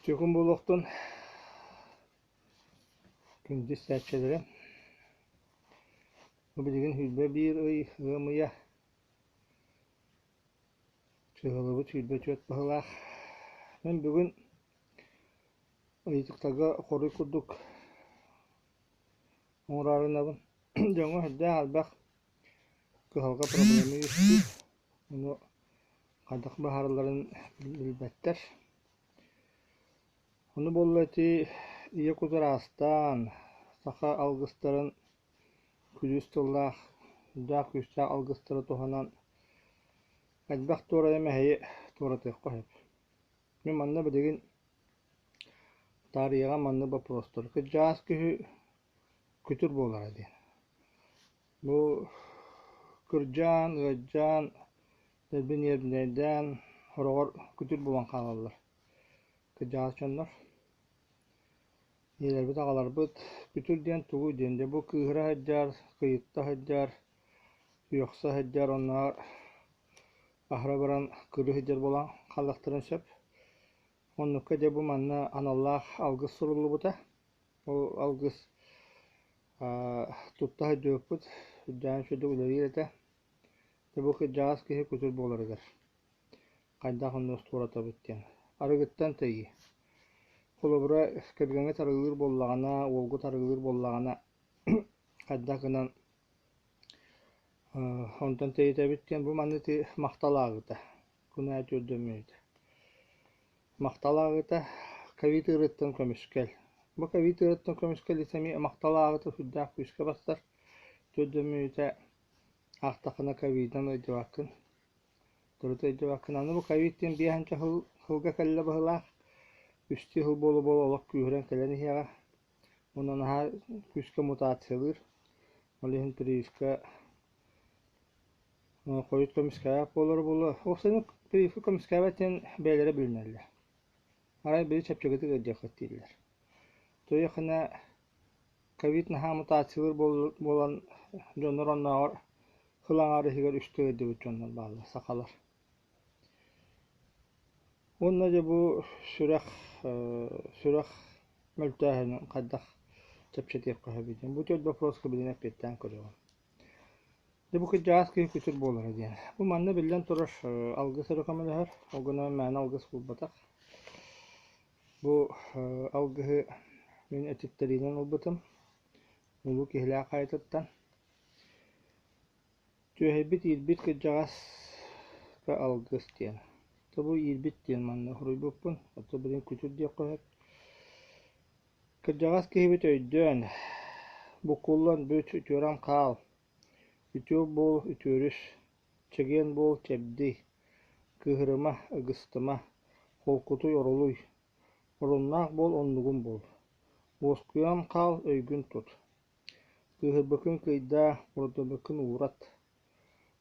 Үтүө күн буолуохтун, күндү истээччилэрим. Бу билигин 21 ый ыам ыйа чыһылыбыт 24 баһылаах. Мин бүгүн ыйытыктарга хоруй курдук оҥороорунабын. Дьоҥҥо сүрдээх элбэх кыһалҕа проблема үөскүүр. Ону хайдах быһааралларын билбэттэр. Ону буолла ити ийэ кут ыраастаан, саха алгыстарын күлүүс тыллаах, сүрдээх күүстээх алгыстары туһанан элбэх туорайы мэһэйи туоратыахха сөп. Мин манна билигин таарыйаҕа маннык боппуруостары кырдьаҕас киһи күтүр буолара диэн. Бу кырдьаан, ыалдьаан, дэлби ньиэрбинэйдээн, сороҕор күтүр буолан хаалаллар кырдьаҕас дьоннор. Ийэлэрбит, аҕаларбыт күтүр диэн тугуй диэн, дьэ бу кыыһыра сылдьар, кыйытта сылдьар, үөхсэ сылдьар, оннооҕор аһара баран кырыы сылдьар буолан хаалыахтарын сөп. Оннукка дьэ бу манна аналлаах алгыс суруллубута. Ол алгыс тутта сылдьыбыппыт, үрдээн үчүгэйдик үлэлиир этэ. Дьэ бу кырдьаҕас киһи күтүр буоларыгар хайдах онно туоратабыт диэн. Арыгыттан тэйии. Холобура, кэргэҥҥит арыгылыыр буоллаҕына, уолгут арыгылыыр буоллаҕына, хайдах гынан онтон тэйитэбит диэн бу маннык ити махтал ааҕыыта. Күн аайы түөрдэммит. Махтал ааҕыыта ковид ыарыыттан көмүскэл. Бу ковид ыарыыттан көмүскэл эмиэ махтал ааҕыыта сүрдээх күүскэ барсар. Түөрдэммитэ аахтаххына ковидынан ыалдьыбаккын. Төрүт ыалдьыбаккын. Аны бу ковид диэн биэһэнчэ сыл сылга кэллэ быһыылаах. Үстүү сыл буола-буола олох күүһүрэн кэлэн иһиэҕэ. Уонна наһаа күүскэ мутациялыыр. Ол иһин прививка Хойут көмүскээбэт буолара буолуо. Уопсайынан прививка көмүскээбэт диэн бэйэлэрэ билинэллэр. Арай били чэпчэкитик ыалдьыаххыт дииллэр. Туйахына ковид наһаа мутациялыыр буолан дьоннор оннооҕор сыл аҥаар иһигэр үстэ ыалдьыбыт дьоннор бааллар, сахалар. Уонна дьэ бу сүрэх сүрэх мөлтөөһүнүн хайдах чэпчэтиэххэ сөбүй диэн. Бу түөрт боппуруоска билигин эппиэттээн көрүөҕүм. Дьэ бу кырдьаҕас киһи күтүр буолара диэн. Бу манна биллэн турар алгыс эрэ көмөлөһөр, ол гынан мээнэ алгыс буолбатах. Бу алгыһы мин этиттэриинэн ылбытым, улуу киһилээх хайатыттан. Түөһэйбит иирбит кырдьаҕаска алгыс диэн. Тобу иирбит диэн манна суруйбуппун, оттон билигин күтүр диэххэ сөп. Кырдьаҕас киһибит өйдөөн, буккуллан бүт, үтүөрэн хаал, үтүө буол, үтүөрүс, чэгиэн буол, чэбдий, кыыһырыма, ыгыстыма, холкутуй, оролуй, оруннаах буол, оннугун буол, уоскуйан хаал, өйгүн тут, кыыһырбыккын кыйдаа, курдурбуккун уурат,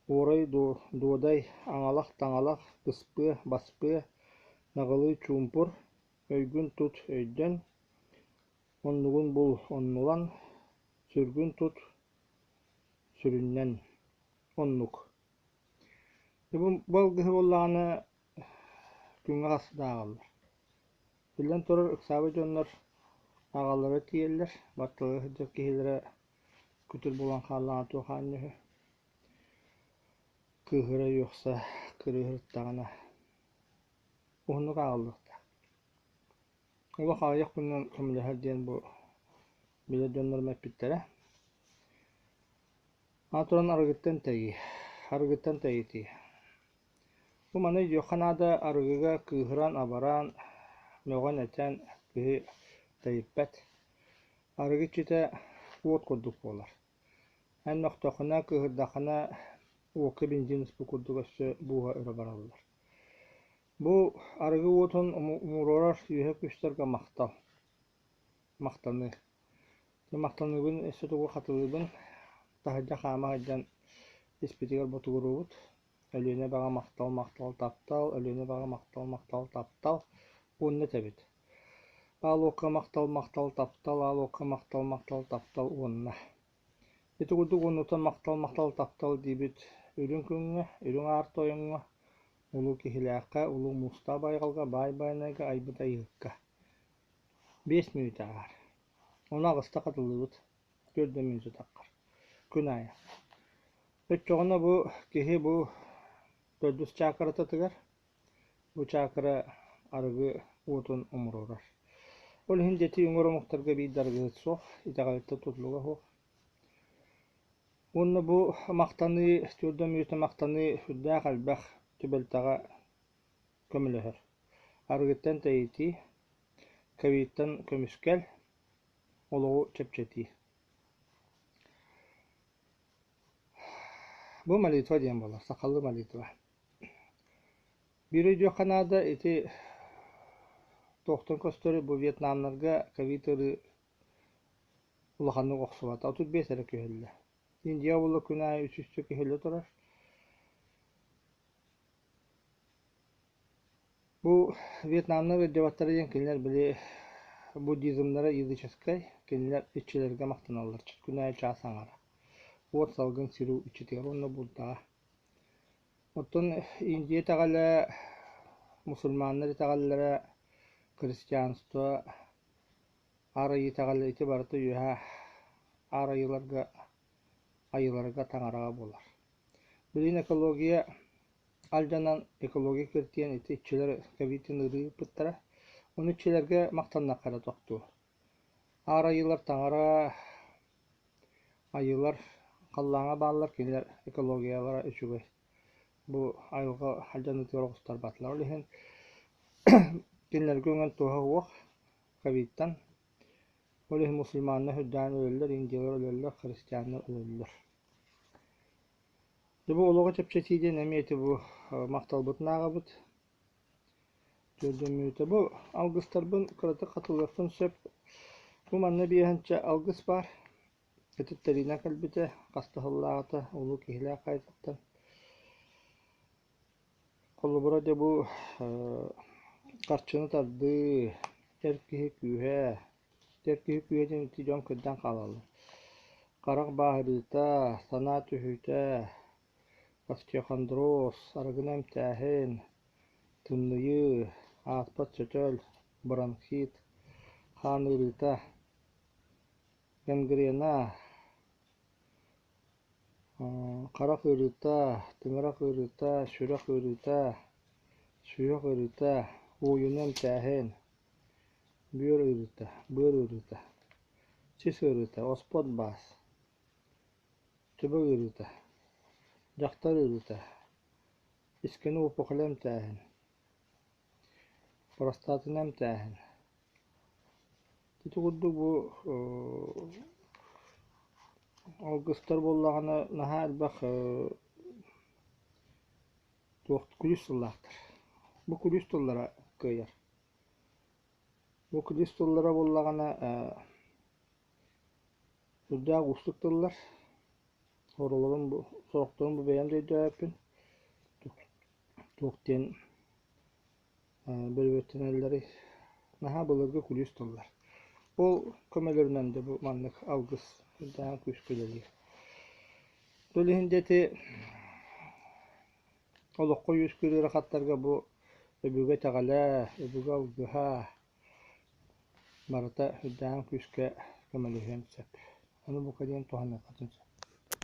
уорай дуодай, аҥалах-таҥалах, ыспыа, баспыа, наҕылый чуумпур, Өйгүн тут, өйдөн, оннугун бул, оннулан, сүргүн тут, сүрүннэн, оннук. Бу алгыһы буоллаҕына күҥҥэ хас да ааҕаллар. Биллэн турар, ыксаабыт дьоннор аҕаллара тиийэллэр, батталга сылдьар киһилэрэ күтүр буолан хааллаҕына туох аанньа үһү. Кыыһыра үөхсэ кырыыһырыттаҕына Уһуннук ааҕыллыахтаах. Олох аҕыйах күнүнэн көмөлөһөр диэн бу билэр дьоннорум эппиттэрэ. Аны туран арыгыттан тэйии, арыгыттан тэйитии. Бу маны өйдүөххэ наада арыгыга кыыһыран, абараан, мөҕөн-этэн киһи тэйиппэт. Арыгы иччитэ уот курдук буолар. Эн мөхтөххүнэ, кыыһырдаххына уокка бензин ыспыт курдук өссө бууһа өрө бараллар. Бу арыгы уотун умуруорар үөһэ күүстэргэ махтал, махтаныы. Дьэ махтаныыбын өссө тугу хатылыыбын, таһырдьа хаама сылдьан испитигэр ботугуруубут. Өлүөнэ эбэҕэ махтал, махтал, таптал, Өлүөнэ эбэҕэ махтал, махтал, таптал уонна этэбит. Аал уокка махтал, махтал, таптал, аал уокка махтал, махтал, таптал уонна. Ити курдук уоннуттан махтал, махтал, таптал диибит үрүҥ күҥҥэ, үрүҥ аар тойоҥҥо, улуу Киһилээххэ, улуу Муустаах байҕалга, баай Байанайга айбыт айыыһыкка. 5 мүнүүтэ ааһар. Ону аҕыста хатылыыбыт, 4 да мүнүүтэ таххар. Күн аайы. Оччоҕуна бу киһи бу төрдүс чаакырататыгар бу чаакыра арыгы уотун умуруорар. Ол иһин дьэти үҥэр омуктарга биир да арыгыһыт суох, итэҕэлиттэн тутулуга суох. Уонна бу махтаныы, төрдө мүнүүтэ махтаныы сүрдээх элбэх түбэлтэҕэ көмөлөһөр. Арыгыттан тэйитии, ковидтан көмүскэл, олоҕу чэпчэтии. Бу молитва диэн буолар, сахалыы молитва. Биир өйдүөххэ наада, ити туохтан көстөрүй, бу Вьетнамнарга ковид ыарыы улаханнык охсубата, 35 эрэ күһэллэ. Индия буолла күн аайы үс-үстүү күһэллэ турар. Бу Вьетнамнар ыалдьыбаттара диэн кинилэр били буддизмнара языческай, кинилэр иччилэргэ махтаналлар күн аайы чаас аҥара. Уот салгын сир иччитигэр уонна Буддаҕа. Оттон Индия итэҕэлэ, мусульманнар итэҕэллэрэ, христианство, Аар Айыы итэҕэлэ ити барыта үөһээ Аар Айыыларга Айыыларга таҥараҕа буолар. Билигин экология алдьанан экология киртийэн ити иччилэр кэбиитин ырыы ыыппыттара. Ону иччилэргэ махтаннахха эрэ тохтуо. Аар Айыылар таҥара Айыылар халлааҥҥа бааллар, кинилэр экологиялара үчүгэй. Бу айылҕа алдьаныытыгар оҕустарбатылар. Ол иһин кинилэргэ үҥэн туһа суох ковидтан. Ол иһин мусульманнар үрдээн өлөллөр, индиялар өлөллөр, христианнар өлөллөр. Дьэ бу олоҕу чэпчэтии диэн эмиэ ити бу махталбытын ааҕабыт. Төрдүммүтэ бу алгыстарбын кыратык хатылыахпын сөп. Бу манна биэһэнчэ алгыс баар. Этиттэриинэн кэлбитэ, хас да сыллааҕыта улуу киһилээх хайатыттан. Холобура дьэ бу харчыны тардыы, эр киһи күүһэ, эр киһи күүһэ диэн ити дьон кырдьан хаалаллар. Харах бааһырыыта, санаа түһүүтэ, остеохондроз, арыгыны эмтээһин, тымныйыы, ааспат сөтөл, бронхит, хаан ыарыыта, гангрена, харах ыарыыта, тыҥырах ыарыыта, сүрэх ыарыыта, сүһүөх ыарыыта, уойууну эмтээһин, бүөр ыарыыта, быар ыарыыта, сис ыарыыта, оспот баас, төбө ыарыыта, дьахтар ыарыыта, искэни опухоль эмтээһин, простатаны эмтээһин. Ити курдук бу алгыстар буоллаҕына наһаа элбэх туох күлүүс тыллаахтар. Бу күлүүс тыллара кыайар. Бу күлүүс тыллара буоллаҕына Сүрдээх уустук тыллар, оролорун бу сорохторун бу бэйэм да өйдөөбөппүн, туох диэн бөрүбүөттэнэллэрий, наһаа былыргы күлүүс тыллар. Ол көмөлөрүнэн да бу маннык алгыс сүрдээҕин күүскэ үлэлиир. Ол иһин дьэ ити олоххо үөскүүр ыарахаттарга бу өбүгэ итэҕэлэ, өбүгэ алгыһа Барыта үрдээҕин күүскэ көмөлөһүөн сөп. Ону бука диэн туһаныаххытын сөп.